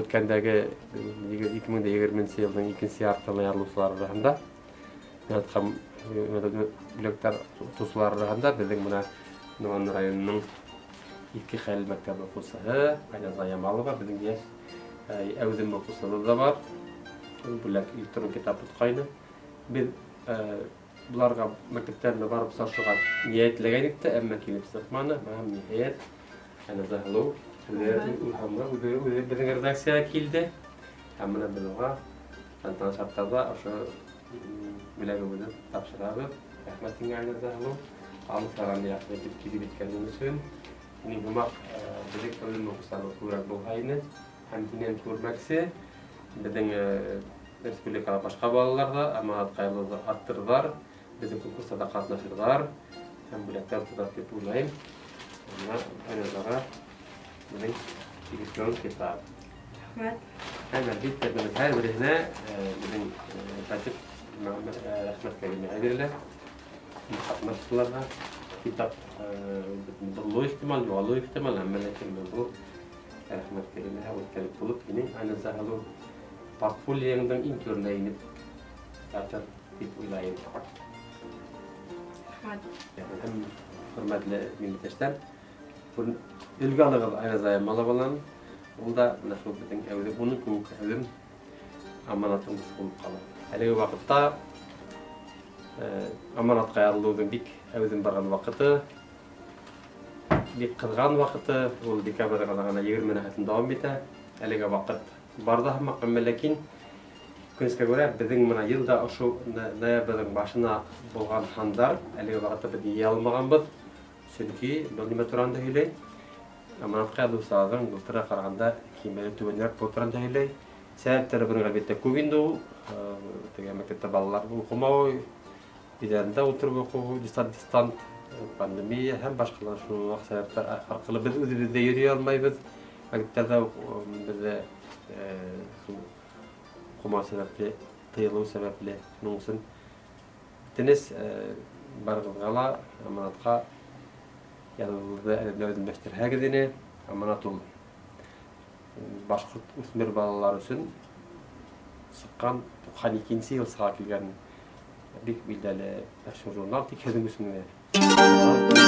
Үткәндәге 2020 йылдың икенсе яртыһына ярылыусылар араһында, бүләктәр отоусылар араһында беҙҙең бына Нуған районының Иҫке Хәлил мәктәбе уҡыусыһы Айназа Ямалова, беҙҙең йәш әүҙем уҡыусыбыҙ ҙа бар. Ул бүләк электрон китап отҡайны. Беҙ быларға мәктәптәренә барып осрашырға ниәтләгәйнек тә, әммә килеп сыҡманы. Һәм ниһайәт Айназа һылыу үҙе беҙҙең редакцияға килде. Һәм бына беҙ уға тантана шарттарҙа ошо бүләгебеҙҙе тапшырабыҙ. Рәхмәт һиңә, Айназа һылыу, алыҫтарҙан яҡын итеп килеп еткәнең өсөн. Минең һымаҡ беҙҙең әүҙем уҡыусылары күберәк булһа ине. Һәм һинән күрмәксе беҙҙең республикала башҡа балалар ҙа аманатҡа яҙыуҙы арттырҙар, беҙҙең конкурстарҙа ҡатнашырҙар һәм бүләктәр тотар тип уйлайым. Бына Айназаға беҙҙең электрон китап. Рәхмәт. Һәм әлбиттә беҙҙең һәр береһенә беҙҙең кәтип рәхмәт кәлимәһе бирелә. Ҡатнашыусыларға китап боҙолоу ихтимал, юғалыу ихтимал, әммә ләкин был рәхмәт кәлимәһе үткәреп булып, һинең Айназа һылыу портфолиоңдың иң түренә инеп ятыр тип уйлайым. Рәхмәт. Һәм хөрмәтле милләттәштәр, өлгө алығыҙ Айназа Ямалованан. Ул да бына шул беҙҙең әүҙем, уның кеүек әүҙем аманатыбыҙ булып ҡала. Әлеге ваҡытта аманатҡа яҙылыуҙың бик әүҙем барған ваҡыты, бик ҡыҙған ваҡыты, ул декабрь аҙағына егерме нәһәтен дауам итә. Әлеге ваҡыт бар ҙа һымаҡ, әммә ләкин үкенескә күрә беҙҙең бына йыл да ошо ноябрҙең башына булған һандар әлеге ваҡытта беҙ йыя алмағанбыҙ. Сөнки был нимә тураһында һөйләй? Аманатҡа яҙыусыларҙың былтырға ҡарағанда кимәле түбәнерәк булыу тураһында һөйләй. Сәбәптәре бының әлбиттә күп инде ул. Теге мәктәптә балалар уҡымауы, өйҙәрендә ултырып уҡыу, дистант, пандемия һәм башҡалар шул уҡ сәбәптәр арҡылы беҙ үҙебеҙ ҙә йөрөй алмайбыҙ. Мәктәптәрҙә беҙҙә шул уҡымау сәбәпле, тыйылыу сәбәпле. Шуның өсөн үтенес барығыҙға ла аманатҡа яҙыуҙы әҙерләүҙе ине. Аманат ул башҡорт үҫмер балалар өсөн сыҡҡан 92 йыл сыға килгән бик билдәле мәшһүр журнал, тик һеҙҙең өсөн генә.